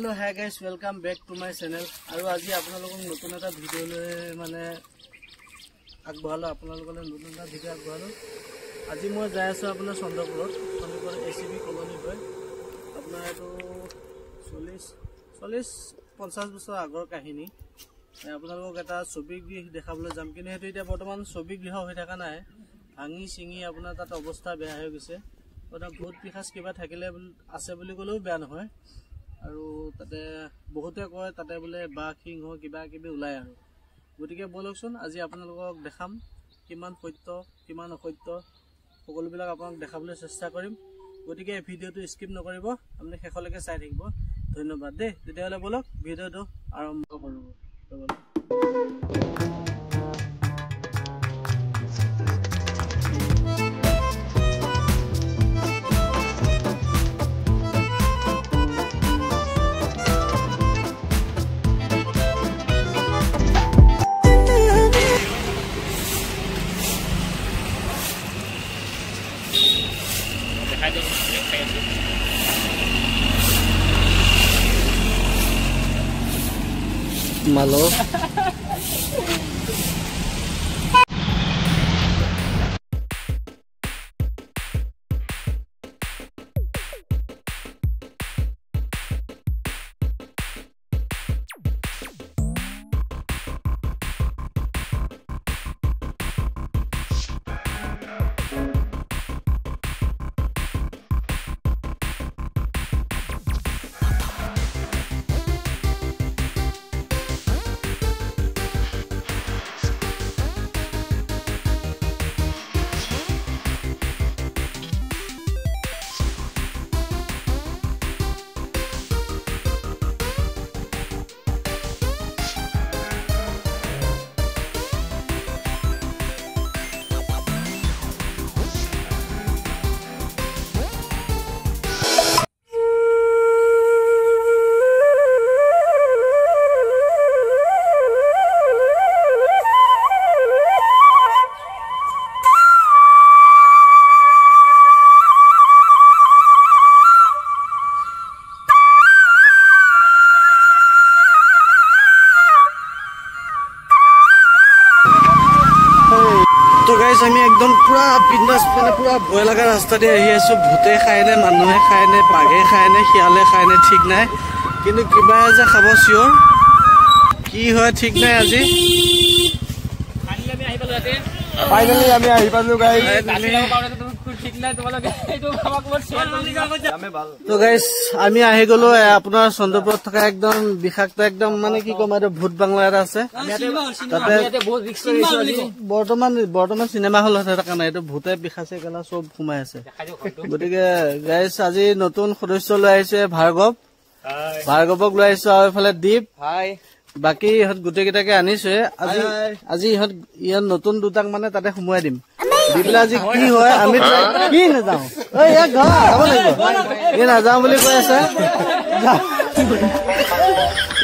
Hello hi guys, welcome back to my channel. আৰু আজি আপোনালোকক নতুন এটা ভিডিঅ'লৈ মানে আগবঢ়ালোঁ, আপোনালোকলৈ নতুন এটা ভিডিঅ' আগবঢ়ালোঁ। আজি মই যাই আছোঁ আপোনাৰ চন্দ্ৰপুৰত, চন্দ্ৰপুৰত এ চি বি কলনী হয়। আপোনাৰ এইটো 40-50 বছৰ আগৰ কাহিনী। আপোনালোকক এটা ছবিগৃহ দেখাবলৈ যাম, কিন্তু সেইটো এতিয়া বৰ্তমান ছবিগৃহ হৈ থকা নাই, ভাঙি চিঙি আপোনাৰ তাত অৱস্থা বেয়া হৈ গৈছে। আপোনাৰ ভূত পিশাচ কিবা থাকিলে আছে বুলি ক'লেও বেয়া নহয়। আৰু তাতে বহুতে কয় তাতে বোলে বাঘ সিংহ কিবা কিবি ওলায় আৰু। গতিকে ব'লকচোন আজি আপোনালোকক দেখাম কিমান সত্য কিমান অসত্য, সকলোবিলাক আপোনাক দেখাবলৈ চেষ্টা কৰিম। গতিকে এই ভিডিঅ'টো স্কিপ নকৰিব, আপুনি শেষলৈকে চাই থাকিব। ধন্যবাদ দেই। তেতিয়াহ'লে ব'লক ভিডিঅ'টো আৰম্ভ কৰোঁ। Malo. তো গাইজ আমি একদম পুৰা বিন্দাছ মানে পুৰা ভয় লগা ৰাস্তা দি আহি আছো। ভূতে খায়নে, মানুহে খায়নে, বাঘে খায়নে, শিয়ালে খায়নে ঠিক নাই, কিন্তু কিবা যে খাব চিয়ৰ কি হয় ঠিক নাই। আজি ফাইনেলি আমি আহি পালো গাইজ। তো গাইজ আমি আহি গলো আপোনাৰ চন্দ্ৰপুৰত থকা একদম বিষাক্ত একদম মানে কি ক'ম এইটো ভূত বাংলা এটা আছে তাতে। বৰ্তমান চিনেমা হল হৈ থকা নাই, এইটো ভূতে পিশাচে গেলা চব সোমাই আছে। গতিকে গাইজ আজি নতুন সদস্য লৈ আহিছে ভাৰ্গৱ, ভাৰ্গৱক লৈ আহিছো আৰু এইফালে দীপ, বাকী ইহঁত গোটেই কেইটাকে আনিছোৱে। আজি ইহঁত নতুন দুটাক মানে তাতে সোমোৱাই দিম, দি পেলাই আজি কি হয় আমি কি নাযাওঁ, যাব লাগিব। এই নাযাওঁ বুলি কৈ আছে,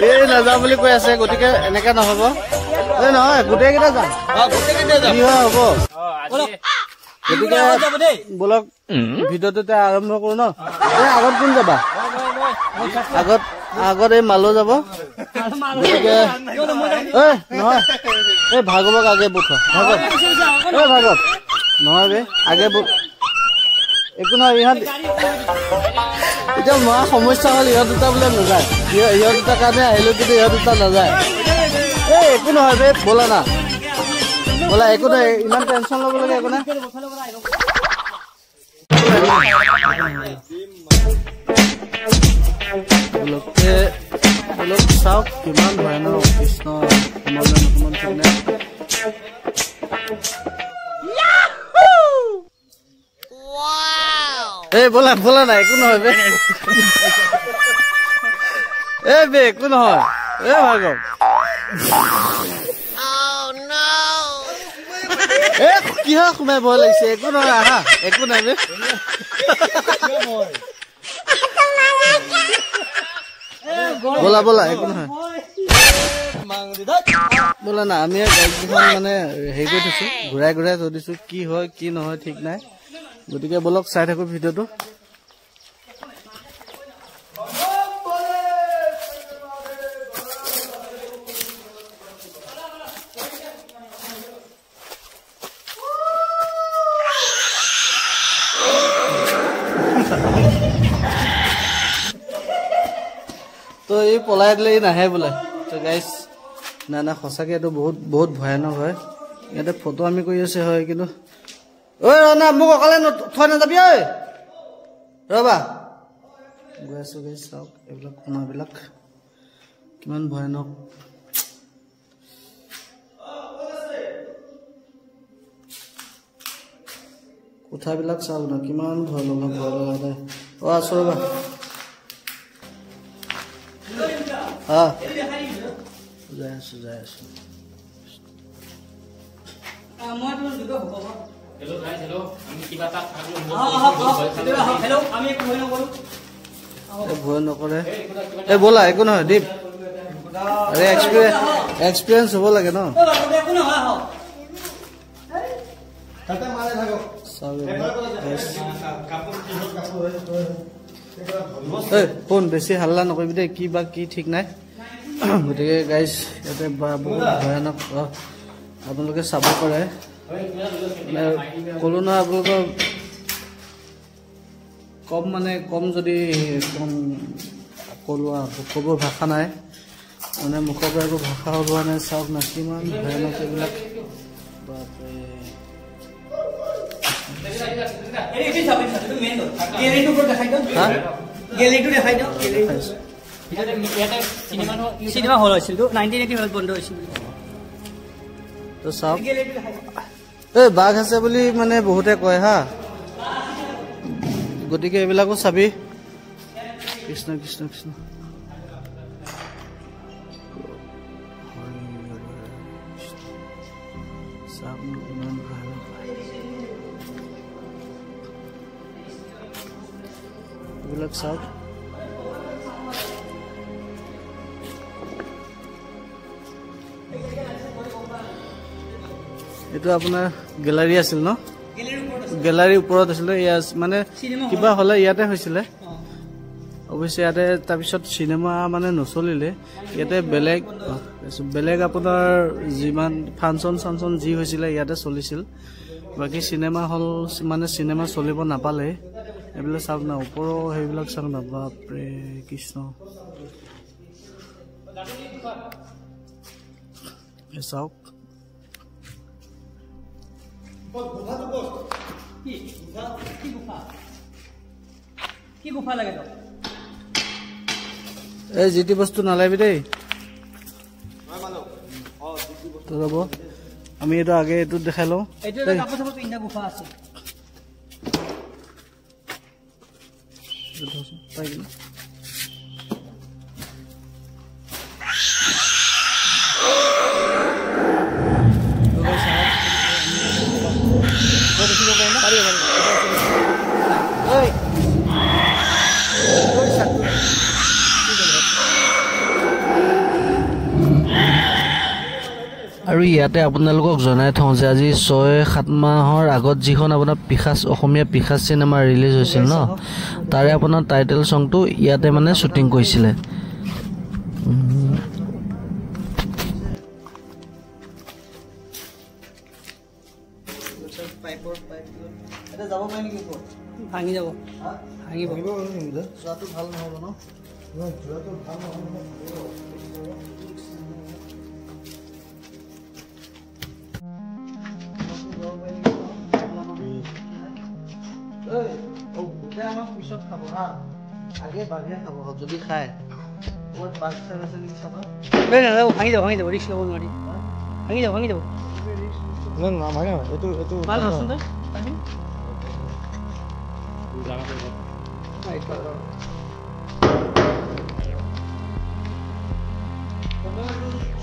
এই নাযাওঁ বুলি কৈ আছে। গতিকে এনেকে নহব, এই নহয় গোটেই কেইটা যাম, কি হয় হ'ব। গতিকে বলক ভিডিঅ'টোতে আৰম্ভ কৰো ন। এই আগত কোন যাবা? আগত এই মালো যাব। গতিকে নহয় এই ভাৰ্গৱক আগে পঠোৱা, ভাৰ্গৱ এই ভাৰ্গৱ নহয় বে আগে একো নহয়। ইহঁত এতিয়া মহা সমস্যা হ'ল, ইহঁত দুটা বোলে নাযায়, ইহঁত দুটাৰ কাৰণে আহিলো কিন্তু ইহঁত দুটা নাযায়। এই একো নহয় বে, ব'লা না ব'লা, একো নাই, ইমান টেনশ্যন ল'ব লগীয়া একো নাই। বোলক চাওক কিমান ভয়ানক, কৃষ্ণ সোমালে নোসোমান ঠিক নাই। এই ব'লা ব'লা নাই, একো নহয় বে, এই বে একো নহয়, এই ভাৰ্গৱ এ কিহৰ সোমাই ভয় লাগিছে, একো নহয়, আহা একো নাই বে। ব'লা ব'লা একো নহয়, ব'লা না। আমি গাড়ীকেইখন মানে হেৰি কৰি থৈছো, ঘূৰাই ঘূৰাই থৈ দিছো, কি হয় কি নহয় ঠিক নাই। গতিকে ব'লক চাই থাকো ভিডিঅ'টো। এই পলাই দিলে ই নাহে বোলে। তো গাইজ না না সঁচাকৈ এইটো বহুত বহুত ভয়ানক হয়। ইয়াতে ফটো আমি কৰি আছে হয়, কিন্তু ঐ ৰ না মোক অকলে থৈ নাযাবি ঐ, ৰ'বা গৈ আছো। গাইজ চাওক এইবিলাক কোণাবিলাক কিমান ভয়ানক। কোঠাবিলাক চাওক না কিমান ভয় লগা, ভয় লগা দেই। অ আছো ৰ'বা। অ যাই আছো, যাই আছো। ভয় নকৰে এই ব'লা, একো নহয় দীপ। আৰে এক্সপিৰিয়েঞ্চ হ'ব লাগে ন। শুন বেছি হাল্লা নকৰিবি দেই, কি বা কি ঠিক নাই। গতিকে গাইজ ইয়াতে বহুত ভয়ানক, আপোনালোকে চাব পাৰে। মানে ক'লো নহয় আপোনালোকৰ কম মানে কম যদি একদম ক'লোৱা ক'ব ভাষা নাই, মানে মুখৰ পৰা একো ভাষা ওলোৱা নাই। চাওক না কিমান ভয়ানক এইবিলাক, বাপৰে। তো চাওক এই বাঘ আছে বুলি মানে বহুতে কয় হা, গতিকে এইবিলাকো চাবি। কৃষ্ণ কৃষ্ণ কৃষ্ণ। এইবিলাক চাওক। এইটো আপোনাৰ গেলাৰী আছিল ন? গেলাৰীৰ ওপৰত আছিলে। ইয়াত মানে কিবা হ'লে ইয়াতে হৈছিলে অৱশ্যে। ইয়াতে তাৰপিছত চিনেমা মানে নচলিলে ইয়াতে, বেলেগ বেলেগ আপোনাৰ যিমান ফাংচন চাংচন যি হৈছিলে ইয়াতে চলিছিল। বাকী চিনেমা হল মানে চিনেমা চলিব নাপালে। এইবিলাক চাওক না, ওপৰৰ সেইবিলাক চাওক না, বাপৰে কৃষ্ণ। চাওক এই যি টি বস্তু নালাবি দেই। ৰ'ব আমি এইটো আগে এইটো দেখাই লওঁ। আৰু ইয়াতে আপোনালোকক জনাই থওঁ যে আজি 6-7 মাহৰ আগত যিখন আপোনাৰ পিশাচ, অসমীয়া পিশাচ চিনেমা ৰিলিজ হৈছিল ন, তাৰে আপোনাৰ টাইটেল চংটো ইয়াতে মানে শ্বুটিং কৰিছিলে। ভাঙি যাব, ভাঙিব। যোৱাটো ভাল নহ'ব ন? যোৱাটো ভাল নহ'ব। পিছত খাব হা, আগে বাঘে খাব যদি খায়। বাঘ চাগ আছে নেকি চাবা? ভাঙি যাব, ভাঙি যাব, ৰিক্স ল'ব নোৱাৰি। ভাঙি যাব, ভাঙি যাব। এইটো এইটো ভাল ধৰচোন তই।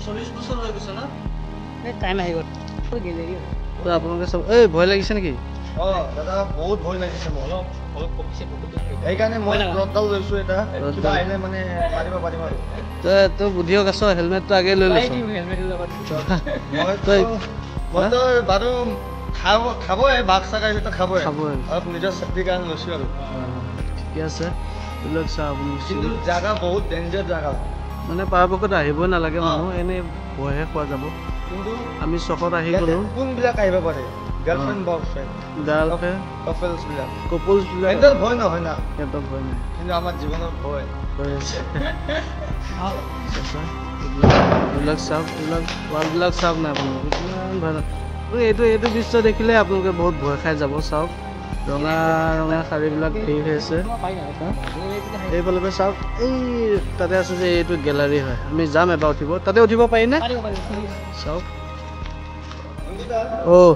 40 বছৰ হৈ গৈছে না? টাইম আহি গ'ল। গেলেৰী তো আপোনালোকে চাব। এই ভয় লাগিছে নেকি? অ দাদা বহুত ভয় লাগিছে মোৰ, অলপ অলপ কমিছে বহুত। সেইকাৰণে মই ৰডডাল লৈছো, এটা কিবা আহিলে মানে মাৰিব পাৰিম আৰু। তই তই বুদ্ধিয়ক আছ, হেলমেটটো আগে লৈ লৈছ। মইতো বাৰু খাবই, বাঘ চাগ আহিলে তো খাবই, অলপ নিজৰ চেফটিৰ কাৰণে লৈছো আৰু। ঠিকে আছে, এইবিলাক চাওঁ আপুনি। কিন্তু জাগা বহুত ডেঞ্জাৰ জাগা, মানে পৰাপক্ষত আহিবই নালাগে মানুহ, এনেই ভয়হে খোৱা যাব। কিন্তু আমি চকত আহি গ'লো। কোনবিলাক আহিব পাৰে? গাৰ্লফ্ৰেণ্ড, বয়ফ্ৰেণ্ড, গাৰ্লফ্ৰেণ্ড, কাপলছ বিলাক, কপলছ বিলাক, সিহঁতৰ ভয় নহয় না, সিহঁতৰ ভয় নাই, কিন্তু আমাৰ জীৱনৰ ভয় ভয় আছে। এইবিলাক চাওক, এইবিলাক ৱালবিলাক চাওক না আপোনালোকে, কিমান ভাল। এইটো দৃশ্য দেখিলে আপোনালোকে বহুত ভয় খাই যাব। চাওক ৰঙা ৰঙা শাৰীবিলাক হেৰি হৈ আছে। এইফালৰ পৰা চাওক, এই তাতে আছে যে এইটো গেলাৰী হয়, আমি যাম এবাৰ উঠিব। তাতে উঠিব পাৰিনে? চাওক অ'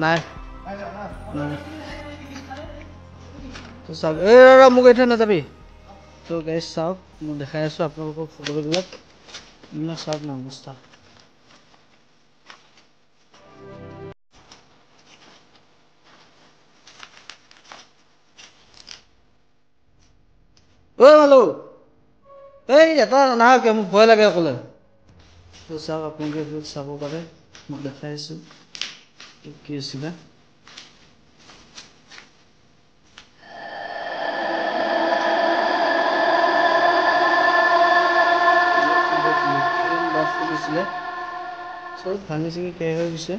নাই নাই। চাওক, এই ৰ মোক এতিয়া নাযাবি। তো গাইজ চাওক, মই দেখাই আছোঁ আপোনালোকক সকলোবিলাক। এইবিলাক চাওক না অৱস্থা। অ' হেল্ল', এই এটা নাহক কিয়, মোক ভয় লাগে অকলে। তো চাওক আপোনালোকে এইবিলাক চাব পাৰে, মই দেখাই আছোঁ কি আছিলে। চব ভাঙি চিঙি শেষ হৈ গৈছে।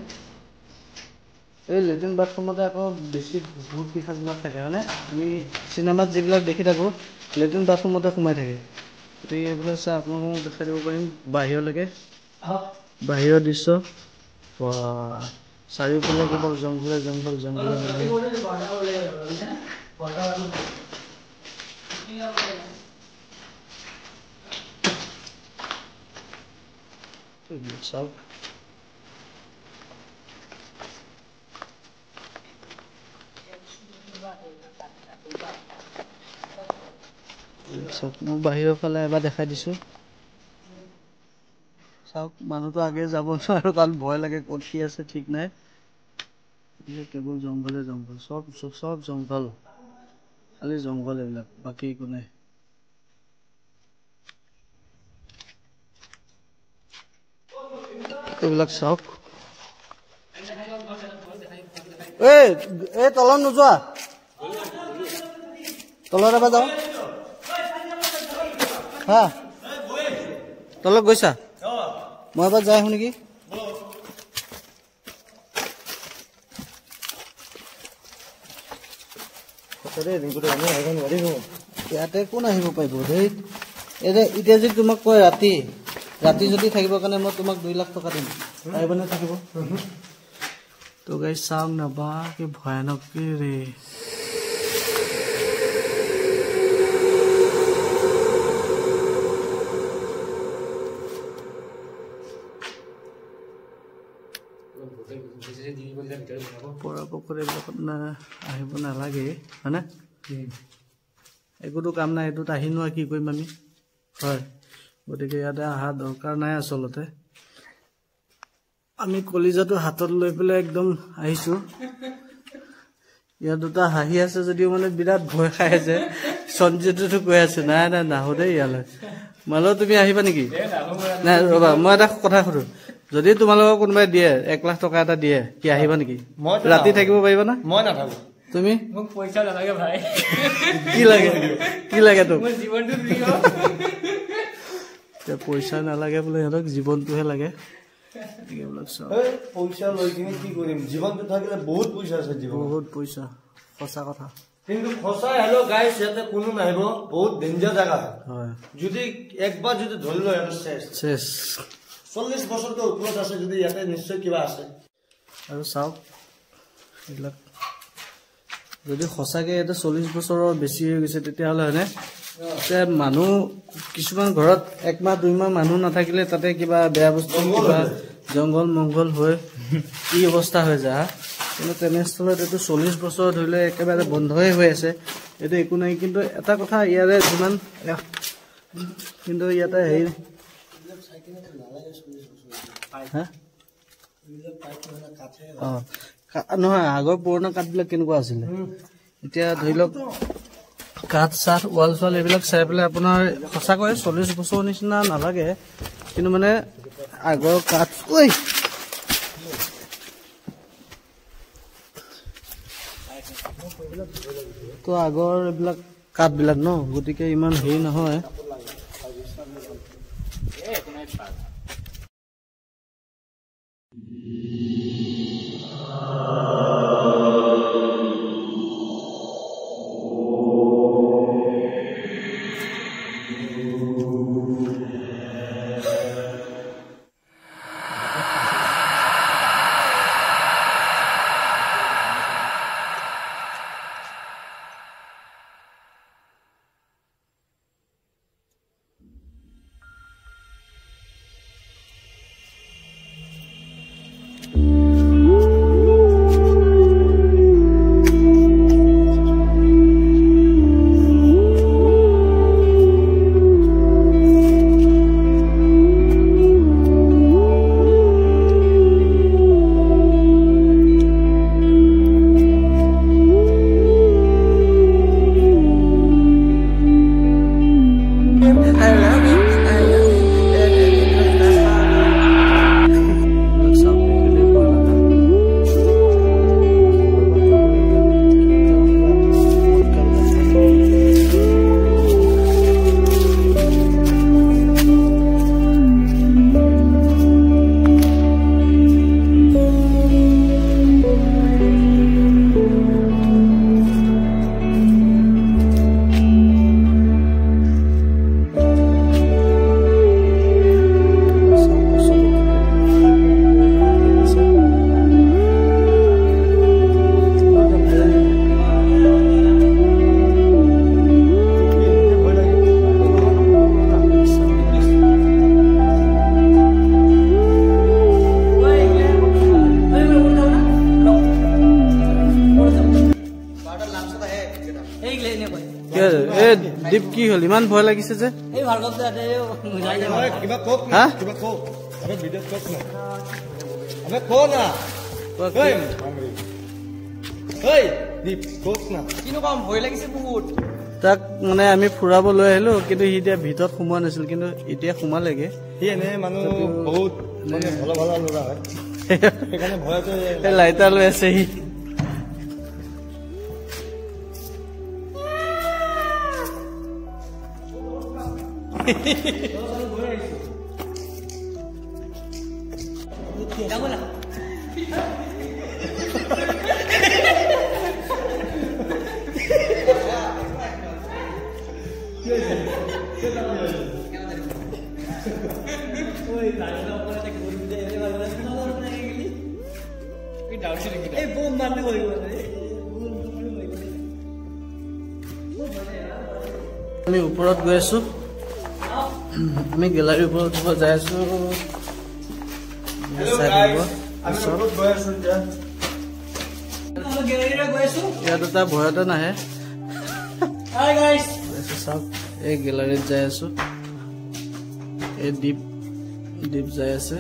এই লেট্ৰিন বাথৰুমতে আকৌ বেছি ভূত পিশাচবিলাক থাকে, হয়নে? আমি চিনেমাত যিবিলাক দেখি থাকোঁ, লেট্ৰিন বাথৰুমতে সোমাই থাকে। গতিকে এইবিলাক চাই আপোনালোকক মই দেখাই দিব পাৰিম বাহিৰলৈকে, বাহিৰৰ দৃশ্য। চাৰিওফালে কেৱল জংঘলে জংঘল, জংঘলে জংঘল। চাওক চাওক, মই বাহিৰৰ ফালে এবাৰ দেখাই দিছোঁ। চাওক, মানুহটো আগে যাব নোৱাৰো কাৰণ ভয় লাগে, ক'ত কি আছে ঠিক নাই। কেৱল জংঘলে জংঘল, চব চব জংঘল, খালি জংঘল এইবিলাক, বাকী একো নাই। এইবিলাক চাওক। এই এই তলত নোযোৱা, তলত এবাৰ যাওঁ। হা, তলত গৈছা? মই এবাৰ যাই আহোঁ নেকি? ইয়াতে কোন আহিব পাৰিব? ধেই, এতিয়া যদি তোমাক কয় ৰাতি ৰাতি যদি থাকিবৰ কাৰণে মই তোমাক 2 লাখ টকা দিম, পাৰিবনে থাকিব? তো গাইজ চাওক না, বা কি ভয়ানক কি ৰে। পৰাপক্ষত এইবিলাকত আহিব নালাগে, হয়নে? একোতো কাম নাই, এইটোত আহি নোৱা কি কৰিম আমি, হয়? গতিকে ইয়াতে অহা দৰকাৰ নাই আচলতে। আমি কলিজাটো হাতত লৈ পেলাই একদম আহিছোঁ। ইয়াত দুটা হাঁহি আছে যদিও মানে বিৰাট ভয় খাই আছে। সঞ্জিতটো কৈ আছে নাই নাই নাহো দেই ইয়ালৈ। মালো তুমি আহিবা নেকি? নাই ৰ'বা, মই এটা কথা সুধো, যদি তোমালোকক কোনোবাই দিয়ে 1 লাখ টকা এটা দিয়ে, কি আহিবা নেকি? ৰাতি থাকিব পাৰিবা না? মই নাথাকো। তুমি? মোক পইচা নালাগে ভাই। কি লাগে? কি লাগে তোক? মোৰ জীৱনটো প্ৰিয়। এতিয়া পইচা নালাগে বোলে সিহঁতক, জীৱনটোহে লাগে। পইচা লৈ কিনে কি কৰিম, জীৱনটো থাকিলে বহুত পইচা আছে জীৱন, বহুত পইচা, সঁচা কথা। কিন্তু সঁচাই হেল্ল' গাইছ, ইয়াতে কোনো নাহিব, বহুত ডেঞ্জাৰ জাগা হয়। যদি একবাৰ যদি ধৰি লয় আৰু শেষ শেষ। 40 বছৰতকৈ ওপৰত আছে যদি ইয়াতে নিশ্চয় কিবা আছে। আৰু চাওক এইবিলাক, যদি সঁচাকৈ ইয়াতে 40 বছৰৰ বেছি হৈ গৈছে তেতিয়াহ'লে, হয়নে? এতিয়া মানুহ কিছুমান ঘৰত 1 মাহ 2 মাহ মানুহ নাথাকিলে তাতে কিবা বেয়া বস্তু, কিবা জংঘল মংগল হৈ কি অৱস্থা হৈ যায়। কিন্তু তেনেস্থলত এইটো 40 বছৰ ধৰিলে একেবাৰে বন্ধই হৈ আছে, এইটো একো নাই। কিন্তু এটা কথা ইয়াৰে যিমান, কিন্তু ইয়াতে হেৰি নহয়, আগৰ পুৰণা কাঠবিলাক কেনেকুৱা আছিলে, এতিয়া ধৰি লওক কাঠ চাঠ ৱাল চোৱাল এইবিলাক চাই পেলাই আপোনাৰ সঁচাকৈ 40 বছৰৰ নিচিনা নালাগে, কিন্তু মানে আগৰ কাঠ ঐ তো আগৰ এইবিলাক কাঠবিলাক ন, গতিকে ইমান হেৰি নহয়। দীপ কি হ'ল, ইমান ভয় লাগিছে যে? তাক মানে আমি ফুৰাব লৈ আহিলো, কিন্তু সি এতিয়া ভিতৰত সোমোৱা নাছিল, কিন্তু এতিয়া সোমালেগে। সি এনে মানুহ বহুত মানে ভালো ভালো ল'ৰা হয়, সেইকাৰণে ভয়তে লাইটাৰ লৈ আছে সি। আমি ওপৰত গৈ আছো, আমি গেলাৰীৰ ওপৰত উঠিব যাই আছো। ইয়াত এটা ভয়তে নাহে। চাওক, এই গেলাৰীত যাই আছো, এই দ্বীপ দ্বীপ যাই আছে।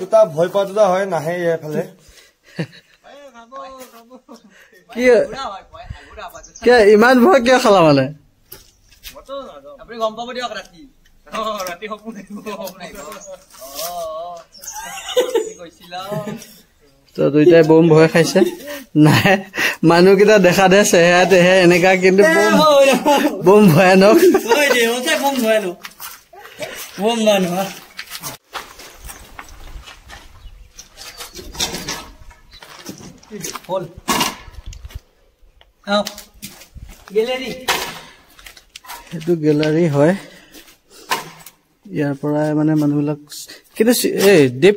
দুটা ভয় পোৱা দুটা হয় নাহে এইফালে। কি ইমান ভয় কিয় খালা মানে? আপুনি গম পাব দিয়ক, ৰাতি ৰাতি সপোন গৈছিলা। তো দুইটাই বম ভয় খাইছে। নাই, মানুহকেইটা দেখা দে চেহেৰা তেহে এনেকা, কিন্তু বম ভয়ানক। সেইটো গেলাৰী হয়, ইয়াৰ পৰাই মানে মানুহবিলাক। কিন্তু এই দীপ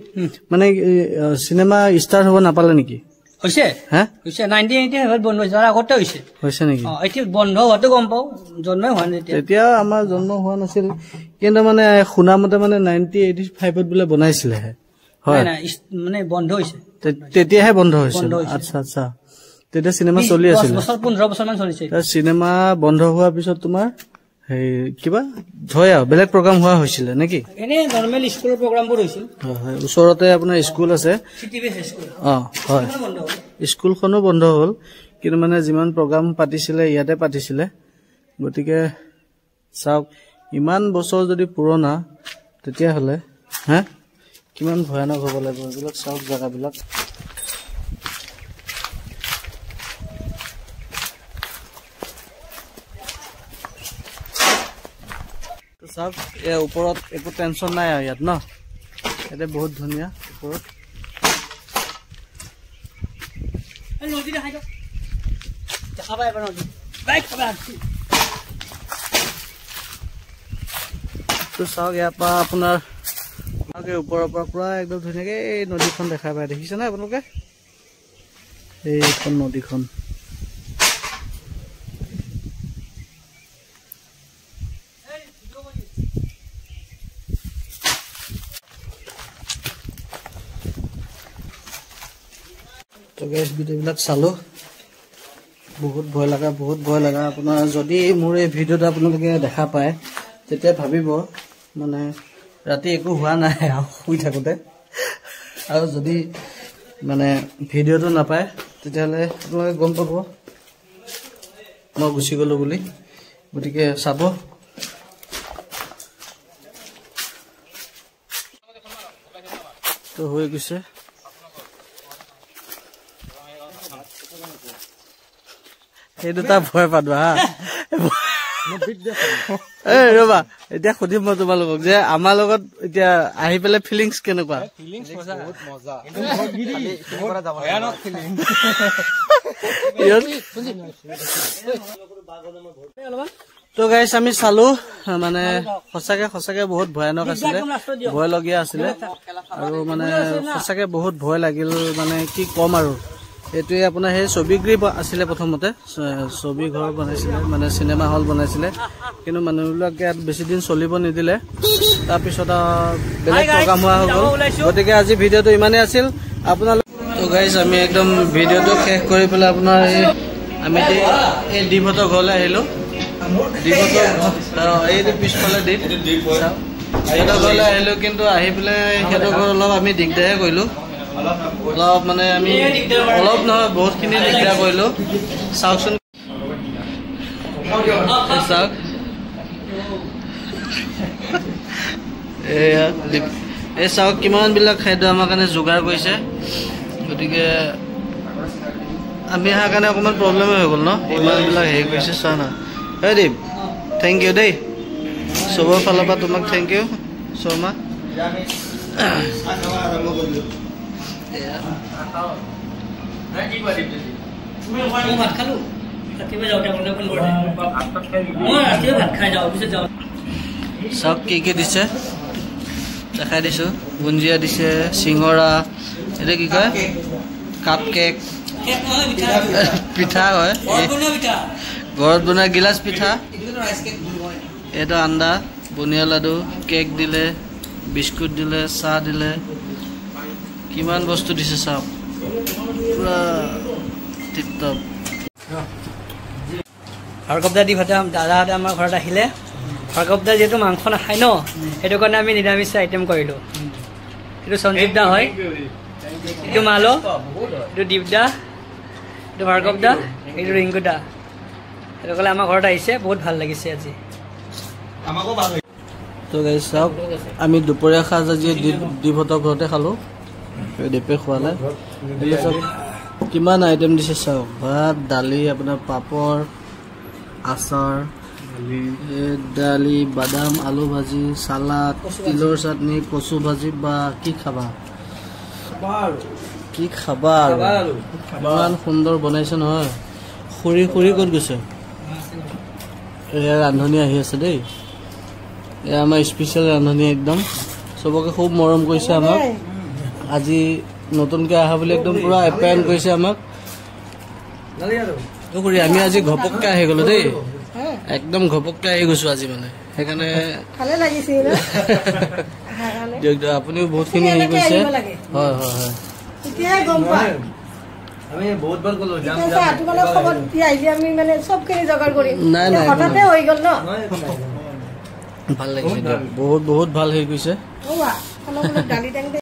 মানে চিনেমা ষ্টাৰ্ট হ'ব নাপালে নেকি? হৈছে, হৈছে 1985 বন্ধ হৈছে, তাৰ আগতে হৈছে। হৈছে নেকি? এতিয়া বন্ধ হোৱাটো গম পাওঁ, জন্মই হোৱা নাই তেতিয়া, আমাৰ জন্ম হোৱা নাছিল। কিন্তু মানে শুনা মতে মানে 1985 বোলে বনাইছিলেহে। হয়, মানে বন্ধ হৈছে তেতিয়াহে বন্ধ হৈছিল। আচ্ছা আচ্ছা, তেতিয়া চিনেমা চলি আছিল 15 বছৰ মান চলিছে। চিনেমা বন্ধ হোৱাৰ পিছত তোমাৰ সেই কিবা হয় আৰু বেলেগ প্ৰগ্ৰাম হোৱা হৈছিলে নেকি? এনে নৰ্মেল স্কুলৰ প্ৰগ্ৰামবোৰ হৈছিল। হয় হয়, ওচৰতে আপোনাৰ স্কুল আছে। অ হয়, স্কুলখনো বন্ধ হ'ল, কিন্তু মানে যিমান প্ৰগ্ৰাম পাতিছিলে ইয়াতে পাতিছিলে। গতিকে চাওক, ইমান বছৰ যদি পুৰণা তেতিয়াহ'লে হে কিমান ভয়ানক হ'ব লাগিব এইবিলাক। চাওক জেগাবিলাক। চাওক, এই ওপৰত একো টেনচন নাই আৰু ইয়াত ন, ইয়াতে বহুত ধুনীয়া ওপৰত। তো চাওক, ইয়াৰ পৰা আপোনাৰ ওপৰৰ পৰা পুৰা একদম ধুনীয়াকে এই নদীখন দেখা পায়। দেখিছেনে আপোনালোকে এইখন নদীখন? তো গাইজ, ভিডিঅ'বিলাক চালোঁ, বহুত ভয় লগা, বহুত ভয় লগা। আপোনাৰ যদি মোৰ এই ভিডিঅ'টো আপোনালোকে দেখা পায় তেতিয়া ভাবিব মানে ৰাতি একো হোৱা নাই আৰু শুই থাকোঁতে। আৰু যদি মানে ভিডিঅ'টো নাপায় তেতিয়াহ'লে আপোনালোকে গম পাব মই গুচি গ'লোঁ বুলি। গতিকে চাব। তো হৈ গৈছে। সেই দুটা ভয় পালো হা। এই ৰবা, এতিয়া সুধিম মই তোমালোকক যে আমাৰ লগত এতিয়া আহি পেলাই ফিলিংছ কেনেকুৱা? তো গাইছ আমি চালো, মানে সঁচাকে সঁচাকে বহুত ভয়ানক আছিলে, ভয়লগীয়া আছিলে আৰু মানে সঁচাকে বহুত ভয় লাগিল, মানে কি ক'ম আৰু। এইটোৱে আপোনাৰ সেই ছবিগৃহ আছিলে, প্ৰথমতে ছবি ঘৰ বনাইছিলে, মানে চিনেমা হল বনাইছিলে, কিন্তু মানুহবিলাক ইয়াত বেছি দিন চলিব নিদিলে। তাৰপিছত বেলেগ প্ৰগ্ৰাম হোৱা হৈ গ'ল। গতিকে আজি ভিডিঅ'টো ইমানেই আছিল আপোনালোক। তো গাইছ আমি একদম ভিডিঅ'টো শেষ কৰি পেলাই আপোনাৰ এই আমি এই দ্বীপহঁতৰ ঘৰলৈ আহিলোঁ। দ্বীপহঁতৰ এইটো পিছফালে দ্বীপ, সিহঁতৰ ঘৰলৈ আহিলোঁ। কিন্তু আহি পেলাই সিহঁতৰ ঘৰত অলপ আমি দিগদাৰহে কৰিলোঁ, অলপ মানে আমি অলপ নহয় বহুতখিনি দিগদাৰ কৰিলোঁ। চাওকচোন, চাওক এয়া এই চাওক কিমানবিলাক খাদ্য আমাৰ কাৰণে যোগাৰ কৰিছে। গতিকে আমি অহাৰ কাৰণে অকণমান প্ৰব্লেমে হৈ গ'ল ন, ইমানবিলাক হেৰি কৰিছে। চোৱা না, হে দীপ, thank U দেই, চবৰ ফালৰ পৰা তোমাক thank you Sharma. চাওক কি কি দিছে দেখাই দিছোঁ। বুঞ্জিয়া দিছে, চিঙৰা, এইটো কি কয় কাপ কেক, পিঠা হয় ঘৰত বনোৱা গিলাচ পিঠা, এইটো আণ্ডা, বুনিয়া লাডু, কেক দিলে, বিস্কুট দিলে, চাহ দিলে, কিমান বস্তু দিছে চাওক, পুৰা টিপটপ। ভাৰ্গৱ দা দীপহঁতে দাদাহঁতে আমাৰ ঘৰত আহিলে। ভাৰ্গৱ দা যিহেতু মাংস নাখায় ন, সেইটো কাৰণে আমি নিৰামিষ আইটেম কৰিলোঁ। এইটো সঞ্জীৱ দা হয়, এইটো মালো, এইটো দীপ দা, এইটো ভাৰ্গৱ দা, এইটো ৰিংকু দা। সেইটো ক'লে আমাৰ ঘৰত আহিছে, বহুত ভাল লাগিছে আজি। তো গাইছ চাওক আমি দুপৰীয়া সাজ আজি দীপহঁতৰ ঘৰতে খালোঁ, দীপে খোৱালে। কিমান আইটেম দিছে চাওক, ভাত, দালি, আপোনাৰ পাপৰ, আচাৰ, দালি, বাদাম, আলু ভাজি, চালাড, তিলৰ চাটনি, কচু ভাজি, বা কি খাবা কি খাবা আৰু, ইমান সুন্দৰ বনাইছে নহয়। খুৰী খুৰী ক'ত গৈছে? এয়া ৰান্ধনী আহি আছে দেই, এয়া আমাৰ স্পেচিয়েল ৰান্ধনী, একদম চবকে খুব মৰম কৰিছে আমাক। আজি নতুনকৈ অহা বুলি একদম পুৰা আপ্যায়ন কৰিছে আমাক। খুৰী আমি আজি ঘপককৈ আহি গ'লো দেই, একদম ঘপককৈ আহি গৈছো আজি, মানে সেইকাৰণে দিয়ক দিয়ক, আপুনিও বহুতখিনি হেৰি কৰিছে। হয় হয় হয়, নাই নাই ভাল লাগিছে দিয়ক, বহুত বহুত ভাল হেৰি কৰিছে।